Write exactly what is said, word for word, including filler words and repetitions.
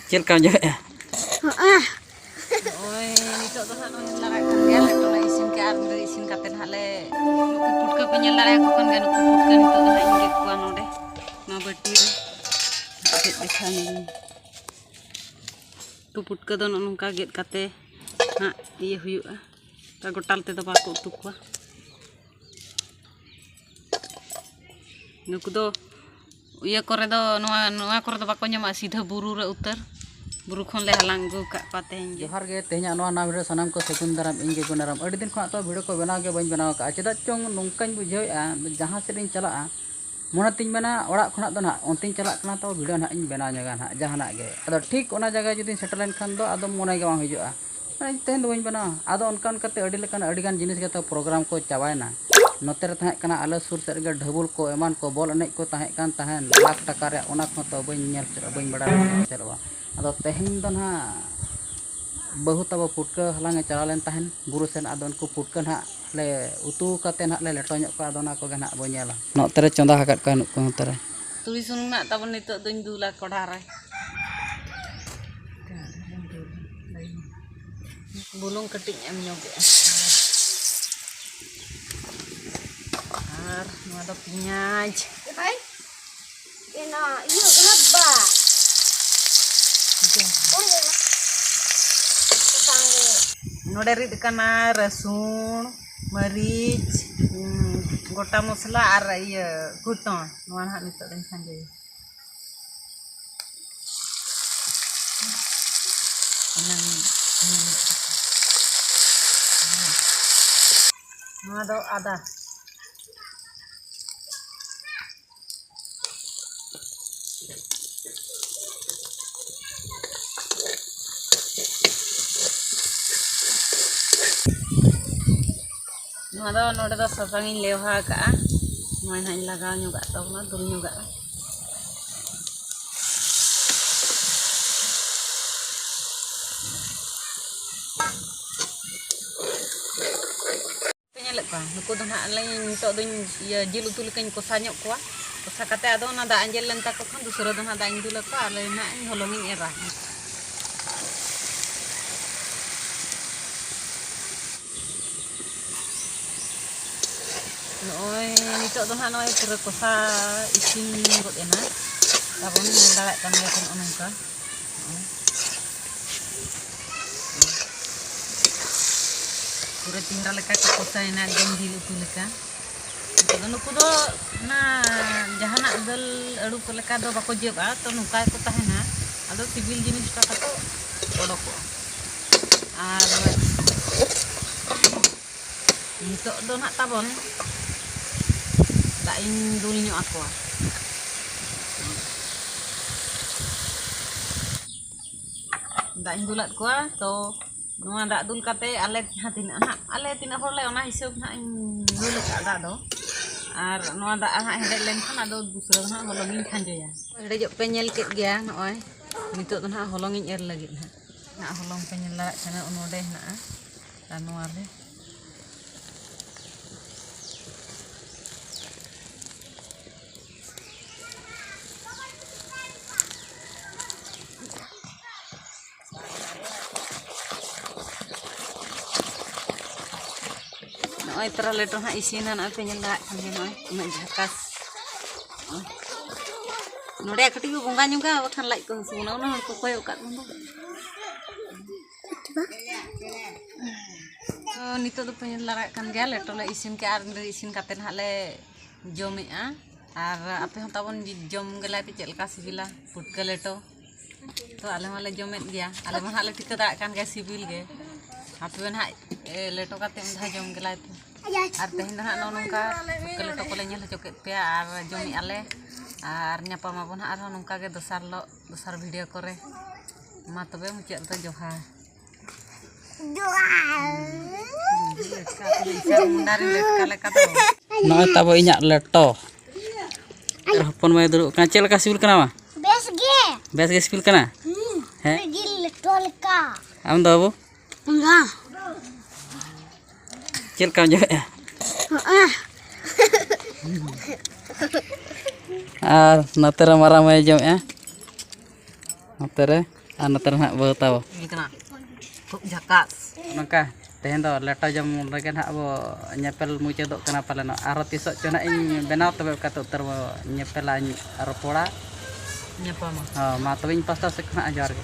ᱪᱮᱫ ᱞᱮᱠᱟᱢ ᱡᱚᱢᱮᱫᱼᱟ? ᱦᱚᱸᱜᱼᱟ᱾ ᱱᱚᱜᱼᱚᱭ ᱱᱤᱛᱚᱜ ᱫᱚ ᱦᱟᱸᱜ ᱱᱚᱜᱼᱚᱭ ᱞᱟᱜᱟᱜ ᱠᱟᱱ ᱜᱮᱭᱟ, ᱞᱮᱴᱚ ᱞᱮ ᱤᱥᱤᱱ ᱠᱮᱜᱼᱟ ᱟᱨ ᱱᱚᱰᱮ ᱤᱥᱤᱱ ᱠᱟᱛᱮ ᱦᱟᱸᱜ ᱞᱮ, ᱱᱩᱠᱩ ᱯᱩᱴᱠᱟᱹ ᱯᱮ ᱧᱮᱞ ᱫᱟᱲᱮᱭᱟᱠᱚ ᱠᱟᱱ ᱜᱮᱭᱟ, ᱱᱩᱠᱩ ᱯᱩᱴᱠᱟᱹ ᱱᱤᱛᱚᱜ ᱫᱚ ᱦᱟᱸᱜ ᱤᱧ ᱜᱮᱫ ᱠᱚᱣᱟ ᱱᱚᱰᱮ, ᱱᱚᱣᱟ ᱵᱟᱹᱴᱤ ᱨᱮ᱾ ᱜᱮᱫ ᱞᱮᱠᱷᱟᱱ ᱩᱛᱩ ᱯᱩᱴᱠᱟᱹ ᱫᱚ ᱱᱚᱜᱼᱚ ᱱᱚᱝᱠᱟ ᱜᱮᱫ ᱠᱟᱛᱮ ᱦᱟᱸᱜ ᱤᱭᱟᱹ ᱦᱩᱭᱩᱜᱼᱟ, ᱚᱱᱠᱟ ᱜᱚᱴᱟᱞ ᱛᱮᱫᱚ ᱵᱟᱠᱚ ᱩᱛᱩ ᱠᱚᱣᱟ᱾ ᱱᱩᱠᱩ ᱫᱚ ᱤᱭᱟᱹ ᱠᱚᱨᱮ ᱫᱚ, ᱱᱚᱣᱟ, ᱱᱚᱣᱟ ᱠᱚᱨᱮ ᱫᱚ ᱵᱟᱠᱚ ᱧᱟᱢᱚᱜᱼᱟ, ᱥᱤᱫᱷᱟᱹ ᱵᱩᱨᱩ ᱨᱮ ᱩᱛᱟᱹᱨ, ᱵᱩᱨᱩ ᱠᱷᱚᱱ ᱞᱮ ᱦᱟᱞᱟᱝ ᱟᱹᱜᱩ ᱟᱠᱟᱫ ᱠᱚᱣᱟ ᱛᱮᱦᱮᱧ ᱜᱮ᱾ ᱡᱚᱦᱟᱨ ᱜᱮ, ᱛᱮᱦᱮᱧᱟᱜ ᱱᱚᱣᱟ ᱱᱟᱣᱟ video ᱥᱟᱱᱟᱢ ᱠᱚ ᱥᱟᱹᱜᱩᱱ ᱫᱟᱨᱟᱢ, ᱤᱧ ᱜᱮ ᱜᱩᱱᱟᱨᱟᱢ᱾ ᱟᱹᱰᱤ ᱫᱤᱱ ᱠᱷᱚᱱᱟᱜ ᱛᱚ video ᱠᱚ ᱵᱮᱱᱟᱣ ᱜᱮ ᱵᱟᱹᱧ ᱵᱮᱱᱟᱣ ᱟᱠᱟᱫᱼᱟ, ᱪᱮᱫᱟᱜ ᱪᱚᱝ ᱱᱚᱝᱠᱟᱧ ᱵᱩᱡᱷᱟᱹᱣᱮᱫᱼᱟ, ᱡᱟᱦᱟᱸ ᱥᱮᱫ ᱤᱧ ᱪᱟᱞᱟᱜᱼᱟ, ᱢᱚᱱᱮ ᱛᱤᱧ ᱢᱮᱱᱟ ᱚᱲᱟᱜ ᱠᱷᱚᱱᱟᱜ ᱫᱚ ᱱᱟᱦᱟᱜ ᱚᱱᱛᱮᱧ ᱪᱟᱞᱟᱜ ᱠᱟᱱᱟ, ᱛᱚ video ᱱᱟᱦᱟᱜ ᱤᱧ ᱵᱮᱱᱟᱣ ᱧᱚᱜᱟ ᱱᱟᱦᱟᱜ ᱡᱟᱦᱟᱱᱟᱜ ᱜᱮ᱾ ᱟᱫᱚ ᱴᱷᱤᱠ ᱚᱱᱟ ᱡᱟᱭᱜᱟ ᱡᱩᱫᱤᱧ ᱥᱮᱴᱮᱨ ᱞᱮᱱᱠᱷᱟᱱ ᱫᱚ ᱟᱫᱚ ᱢᱚᱱᱮ ᱜᱮ ᱵᱟᱝ ᱦᱤᱡᱩᱜᱼᱟ, ᱢᱮᱱᱟᱹᱧ ᱛᱮᱦᱮᱧ ᱫᱚ ᱵᱟᱹᱧ ᱵᱮᱱᱟᱣᱟ᱾ ᱟᱫᱚ ᱚᱱᱠᱟ ᱚᱱᱠᱟᱛᱮ ᱟᱹᱰᱤ ᱞᱮᱠᱟᱱ ᱟᱹᱰᱤ ᱜᱟᱱ ᱡᱤᱱᱤᱥ ᱜᱮᱛᱚ program ᱠᱚ ᱪᱟᱵᱟᱭᱮᱱᱟ᱾ ᱱᱚᱛᱮ ᱨᱮ ᱛᱟᱦᱮᱸ ᱠᱟᱱᱟ ᱟᱞᱮ ᱥᱩᱨ ᱥᱮᱫ ᱨᱮᱜᱮ ᱰᱷᱟᱹᱵᱩᱞ ᱠᱚ ᱮᱢᱟᱱ ᱠᱚ ᱵᱚᱞ ᱮᱱᱮᱡ ᱠᱚ ᱛᱟᱦᱮᱸ ᱠᱟᱱ ᱛᱟᱦᱮᱸᱱ, ᱞᱟᱠᱷ ᱴᱟᱠᱟ ᱨᱮᱭᱟᱜ, ᱚᱱᱟ ᱠᱚᱦᱚᱸ ᱛᱚ ᱵᱟᱹᱧ ᱧᱮᱞ ᱪᱮᱫ, ᱵᱟᱹᱧ ᱵᱟᱲᱟᱭ ᱪᱮᱫ ᱦᱚᱸ᱾ ᱟᱫᱚ ᱛᱮᱦᱮᱧ ᱫᱚ ᱱᱟᱦᱟᱜ ᱵᱟᱹᱦᱩ ᱛᱟᱵᱚ ᱯᱩᱴᱠᱟᱹ ᱦᱟᱞᱟᱝ ᱮ ᱪᱟᱞᱟᱣ ᱞᱮᱱ ᱛᱟᱦᱮᱸᱱ ᱵᱩᱨᱩ ᱥᱮᱱ, ᱟᱫᱚ ᱩᱱᱠᱩ ᱯᱩᱴᱠᱟᱹ ᱱᱟᱦᱟᱜ ᱞᱮ ᱩᱛᱩ ᱠᱟᱛᱮ ᱱᱟᱦᱟᱜ ᱞᱮ ᱞᱮᱴᱚ ᱧᱚᱜ ᱠᱚᱣᱟ, ᱟᱫᱚ ᱚᱱᱟ ᱠᱚᱜᱮ ᱱᱟᱦᱟᱜ ᱵᱚ ᱧᱮᱞᱟ᱾ ᱱᱚᱛᱮ ᱨᱮ ᱪᱚᱸᱫᱟ ᱟᱠᱟᱫ ᱠᱚᱣᱟ ᱱᱩᱠᱩ ᱱᱚᱛᱮ ᱨᱮ᱾ ᱛᱩᱲᱤ ᱥᱩᱱᱩᱢ ᱱᱟᱜ ᱛᱟᱵᱚᱱ ᱱᱤᱛᱚᱜ ᱫᱚᱧ ᱫᱩᱞᱟ ᱠᱚᱲᱦᱟ ᱨᱮ᱾ ᱵᱩᱞᱩᱝ ᱠᱟᱹᱴᱤᱡ ᱮᱢ ᱧᱚᱜᱮᱜᱼᱟ᱾ ᱟᱨ ᱱᱚᱣᱟ ᱫᱚ ᱯᱮᱸᱭᱟᱡᱽ᱾ ᱮᱱᱟ ᱤᱭᱟᱹ ᱠᱟᱱᱟ ᱵᱟ᱾ ᱱᱚᱰᱮ ᱨᱤᱫ ᱠᱟᱱᱟ ᱨᱟᱹᱥᱩᱱ, ᱢᱟᱹᱨᱤᱪ, ᱩᱸ, ᱜᱚᱴᱟ ᱢᱚᱥᱞᱟ ᱟᱨ ᱤᱭᱟᱹ ᱠᱩᱲᱛᱚᱝ᱾ ᱱᱚᱣᱟ ᱱᱟᱦᱟᱜ ᱱᱤᱛᱚᱜ ᱫᱚᱧ ᱠᱷᱟᱸᱡᱚᱭᱟ᱾ ᱚᱱᱟᱧ, ᱱᱚᱣᱟ ᱫᱚ ᱟᱫᱟ᱾ ᱱᱚᱣᱟ ᱫᱚ, ᱱᱚᱰᱮ ᱫᱚ ᱥᱟᱥᱟᱝ ᱤᱧ ᱞᱮᱣᱦᱟ ᱟᱠᱟᱜᱼᱟ᱾ ᱱᱚᱣᱟ ᱱᱟᱦᱟᱜ ᱤᱧ ᱞᱟᱜᱟᱣ ᱧᱚᱜᱟᱜ ᱛᱟᱵᱚᱱᱟ, ᱫᱩᱞ ᱧᱚᱜᱟᱜᱼᱟ᱾ ᱯᱮ ᱧᱮᱞᱮᱫ ᱠᱚᱣᱟ, ᱱᱩᱠᱩ ᱫᱚ ᱱᱟᱦᱟᱜ ᱟᱹᱞᱤᱧ ᱱᱤᱛᱚᱜ ᱫᱚᱧ ᱤᱭᱟᱹ ᱡᱤᱞ ᱩᱛᱩ ᱞᱮᱠᱟᱧ ᱠᱚᱥᱟ ᱧᱚᱜ ᱠᱚᱣᱟ᱾ ᱠᱚᱥᱟ ᱠᱟᱛᱮ ᱟᱫᱚ ᱚᱱᱟ ᱫᱟᱜ ᱟᱸᱡᱮᱫ ᱞᱮᱱ ᱛᱟᱠᱚ ᱠᱷᱟᱱ ᱫᱩᱥᱨᱟᱹ ᱫᱚ ᱱᱟᱦᱟᱜ ᱫᱟᱜ ᱤᱧ ᱫᱩᱞ ᱟᱠᱚᱣᱟ ᱟᱨ ᱱᱟᱦᱟᱜ ᱤᱧ ᱦᱚᱞᱚᱝ ᱤᱧ ᱮᱨᱟ᱾ ᱱᱚᱜᱼᱚᱭ ᱱᱤᱛᱚᱜ ᱫᱚ ᱱᱟᱦᱟᱜ ᱱᱚᱜᱼᱚᱭ ᱯᱩᱨᱟᱹ ᱠᱚᱥᱟ ᱤᱥᱤᱱ ᱜᱚᱫ ᱮᱱᱟ᱾ ᱛᱟᱵᱚᱱ ᱧᱮᱞ ᱫᱟᱲᱮᱭᱟᱜ ᱠᱟᱱ ᱜᱮᱭᱟ ᱵᱚᱱ ᱱᱚᱜᱼᱚ ᱱᱚᱝᱠᱟ᱾ ᱯᱩᱨᱟᱹ ᱪᱮᱦᱨᱟ ᱞᱮᱠᱟ ᱠᱚ ᱠᱚᱥᱟᱭᱮᱱᱟ, ᱮᱠᱫᱚᱢ ᱡᱤᱞ ᱩᱛᱩ ᱞᱮᱠᱟ᱾ ᱱᱤᱛᱚᱜ ᱫᱚ ᱱᱩᱠᱩ ᱫᱚ ᱚᱱᱟ ᱡᱟᱦᱟᱱᱟᱜ ᱫᱟᱹᱞ ᱟᱹᱲᱩ ᱠᱚ ᱞᱮᱠᱟ ᱫᱚ ᱵᱟᱠᱚ ᱡᱟᱹᱵᱼᱟ, ᱛᱚ ᱱᱚᱝᱠᱟ ᱜᱮᱠᱚ ᱛᱟᱦᱮᱱᱟ᱾ ᱟᱫᱚ ᱥᱤᱵᱤᱞ ᱡᱤᱱᱤᱥᱴᱟ ᱛᱟᱠᱚ ᱚᱰᱚᱠᱚᱜᱼᱟ᱾ ᱟᱨ ᱱᱤᱛᱚᱜ ᱫᱚ ᱱᱟᱜ ᱛᱟᱵᱚᱱ ᱫᱟᱜ ᱤᱧ ᱫᱩᱞ ᱧᱚᱜ ᱟᱠᱚᱣᱟ᱾ ᱫᱟᱜ ᱤᱧ ᱫᱩᱞᱟᱫ ᱠᱚᱣᱟ᱾ ᱛᱚ ᱱᱚᱣᱟ ᱫᱟᱜ ᱫᱩᱞ ᱠᱟᱛᱮ ᱟᱞᱮ ᱡᱟᱦᱟᱸ ᱛᱤᱱᱟᱹᱜ ᱦᱟᱸᱜ, ᱟᱞᱮ ᱛᱤᱱᱟᱹᱜ ᱦᱚᱲ ᱞᱮ, ᱚᱱᱟ ᱦᱤᱥᱟᱹᱵ ᱦᱟᱸᱜ ᱤᱧ ᱫᱩᱞ ᱟᱠᱟᱫᱼᱟ ᱫᱟᱜ ᱫᱚ᱾ ᱟᱨ ᱱᱚᱣᱟ ᱫᱟᱜ ᱦᱟᱸᱜ ᱦᱮᱰᱮᱡ ᱞᱮᱱᱠᱷᱟᱱ ᱟᱫᱚ ᱫᱩᱥᱨᱟᱹ ᱫᱚ ᱦᱟᱸᱜ ᱦᱚᱞᱚᱝ ᱤᱧ ᱠᱷᱟᱸᱡᱚᱭᱟ᱾ ᱦᱮᱰᱮᱡᱚᱜ ᱯᱮ ᱧᱮᱞ ᱠᱮᱫ ᱜᱮᱭᱟ᱾ ᱱᱚᱜᱼᱚᱭ ᱱᱤᱛᱚᱜ ᱫᱚ ᱦᱟᱸᱜ ᱦᱚᱞᱚᱝ ᱤᱧ ᱮᱨ ᱞᱟᱹᱜᱤᱫ ᱦᱟᱸᱜ᱾ ᱱᱟᱜ ᱦᱚᱞᱚᱝ ᱯᱮ ᱧᱮᱞ ᱫᱟᱲᱮᱭᱟᱜ ᱠᱟᱱᱟ, ᱱᱚᱰᱮ ᱦᱮᱱᱟᱜᱼᱟ᱾ ᱟᱨ ᱱᱚᱣᱟ ᱨᱮ ᱱᱚᱜᱼᱚᱭ ᱛᱚᱨᱟ ᱞᱮᱴᱚ ᱦᱟᱸᱜ ᱤᱥᱤᱱᱟ᱾ ᱱᱚᱜᱼᱚᱭ ᱯᱮ ᱧᱮᱞ ᱫᱟᱲᱮᱭᱟᱜ ᱠᱟᱱ ᱜᱮᱭᱟ, ᱱᱚᱜᱼᱚᱭ ᱩᱱᱟᱹᱜ ᱡᱷᱟᱠᱟᱥ᱾ ᱱᱚᱰᱮ ᱠᱟᱹᱴᱤᱡ ᱵᱚ ᱵᱚᱸᱜᱟ ᱧᱚᱜᱟ, ᱵᱟᱠᱷᱟᱱ ᱞᱟᱡ ᱠᱚ ᱦᱟᱹᱥᱩ ᱵᱚᱱᱟ᱾ ᱩᱱᱟᱹᱜ ᱦᱚᱲ ᱠᱚ ᱠᱚᱭᱚᱜ ᱠᱟᱜ ᱵᱚᱱ ᱫᱚ᱾ ᱛᱚ ᱱᱤᱛᱚᱜ ᱫᱚ ᱯᱮ ᱧᱮᱞ ᱫᱟᱲᱮᱭᱟᱜ ᱠᱟᱱ ᱜᱮᱭᱟ, ᱞᱮᱴᱚ ᱞᱮ ᱤᱥᱤᱱ ᱠᱮᱜᱼᱟ ᱟᱨ ᱤᱥᱤᱱ ᱠᱟᱛᱮ ᱱᱟᱦᱟᱜ ᱞᱮ ᱡᱚᱢᱮᱜᱼᱟ᱾ ᱟᱨ ᱟᱯᱮ ᱦᱚᱸ ᱛᱟᱵᱚᱱ ᱡᱚᱢ ᱜᱮᱞᱟᱭ ᱯᱮ, ᱪᱮᱫ ᱞᱮᱠᱟ ᱥᱤᱵᱤᱞᱟ ᱯᱩᱴᱠᱟᱹ ᱞᱮᱴᱚ᱾ ᱛᱚ ᱟᱞᱮ ᱢᱟᱞᱮ ᱡᱚᱢᱮᱫ ᱜᱮᱭᱟ, ᱟᱞᱮ ᱢᱟ ᱱᱟᱦᱟᱜ ᱞᱮ ᱴᱷᱤᱠᱟᱹ ᱫᱟᱲᱮᱭᱟᱜ ᱠᱟᱱ ᱜᱮᱭᱟ ᱥᱤᱵᱤᱞ ᱜᱮ᱾ ᱟᱯᱮ ᱱᱟᱦᱟᱜ, ᱮ, ᱞᱮᱴᱚ ᱠᱟᱛᱮ ᱢᱤᱫ ᱫᱷᱟᱣ ᱡᱚᱢ ᱜᱮᱞᱟᱭ ᱯᱮ᱾ ᱟᱨ ᱛᱮᱦᱮᱧ ᱫᱚ ᱱᱟᱦᱟᱜ ᱱᱚᱜᱼᱚ ᱱᱚᱝᱠᱟ ᱯᱩᱴᱠᱟᱹ ᱞᱮᱴᱚ ᱠᱚᱞᱮ ᱧᱮᱞ ᱦᱚᱪᱚ ᱠᱮᱫ ᱯᱮᱭᱟ ᱟᱨ ᱡᱚᱢᱮᱫᱼᱟ ᱞᱮ᱾ ᱟᱨ ᱧᱟᱯᱟᱢ ᱟᱵᱚᱱ ᱱᱟᱦᱟᱜ ᱟᱨᱦᱚᱸ ᱱᱚᱝᱠᱟ ᱜᱮ ᱫᱚᱥᱟᱨ ᱦᱤᱞᱳᱜ ᱫᱚᱥᱟᱨ ᱵᱷᱤᱰᱤᱭᱳ ᱠᱚᱨᱮ᱾ ᱢᱟ ᱛᱚᱵᱮ ᱢᱩᱪᱟᱹᱫ ᱨᱮᱫᱚ ᱡᱚᱦᱟᱨ᱾ ᱢᱩᱱᱰᱟᱨᱤ ᱞᱮᱴᱠᱟ ᱞᱮᱠᱟ ᱫᱚ᱾ ᱱᱚᱜᱼᱚᱭ ᱛᱟᱵᱚ ᱤᱧᱟᱜ ᱞᱮᱴᱚ᱾ ᱟᱨ ᱦᱚᱯᱚᱱ ᱢᱟᱭ ᱫᱩᱲᱩᱵ ᱠᱟᱱᱟ᱾ ᱪᱮᱫ ᱞᱮᱠᱟ ᱥᱤᱵᱤᱞ ᱠᱟᱱᱟ ᱢᱟ? ᱵᱮᱥ ᱜᱮ᱾ ᱵᱮᱥ ᱜᱮ ᱥᱤᱵᱤᱞ ᱠᱟᱱᱟ? ᱦᱩᱸ᱾ ᱦᱮᱸ? ᱡᱤᱞ ᱞᱮᱴᱚ ᱞᱮᱠᱟ᱾ ᱟᱢ ᱫᱚ ᱵᱟᱹᱵᱩ? ᱵᱚᱸᱜᱟ᱾ ᱪᱮᱫ ᱞᱮᱠᱟᱢ ᱡᱚᱢᱮᱜᱼᱟ? ᱦᱚᱸᱜᱼᱟ᱾ ᱟᱨ ᱱᱚᱛᱮ ᱨᱮ ᱢᱟᱨᱟᱝ ᱢᱟᱹᱭ ᱡᱚᱢᱮᱜᱼᱟ, ᱱᱚᱛᱮ ᱨᱮ, ᱟᱨ ᱱᱚᱛᱮ ᱨᱮ ᱱᱟᱦᱟᱜ ᱵᱟᱹᱦᱩ ᱛᱟᱵᱚ᱾ ᱤᱭᱟᱹ ᱠᱟᱱᱟ, ᱠᱷᱩᱵ ᱡᱷᱟᱠᱟᱥ᱾ ᱱᱚᱝᱠᱟ ᱛᱮᱦᱮᱧ ᱫᱚ ᱞᱮᱴᱚ ᱡᱚᱢ ᱨᱮᱜᱮ ᱱᱟᱦᱟᱜ ᱵᱚ ᱧᱮᱯᱮᱞ ᱢᱩᱪᱟᱹᱫᱚᱜ ᱠᱟᱱᱟ ᱯᱟᱞᱮᱱᱚᱜ᱾ ᱟᱨᱦᱚᱸ ᱛᱤᱥᱚᱜ ᱪᱚ ᱱᱟᱦᱟᱜ ᱤᱧ ᱵᱮᱱᱟᱣ, ᱛᱚᱵᱮ ᱚᱠᱟ ᱛᱮ ᱩᱛᱟᱹᱨ ᱵᱚ ᱧᱮᱯᱮᱞᱟ, ᱨᱚᱯᱚᱲᱟ᱾ ᱧᱟᱯᱟᱢᱟ᱾ ᱦᱚᱸ, ᱢᱟ ᱛᱚᱵᱮ ᱤᱧ ᱯᱟᱥᱴᱟ ᱥᱮᱫ ᱠᱷᱚᱱᱟᱜ ᱡᱚᱦᱟᱨ ᱜᱮ᱾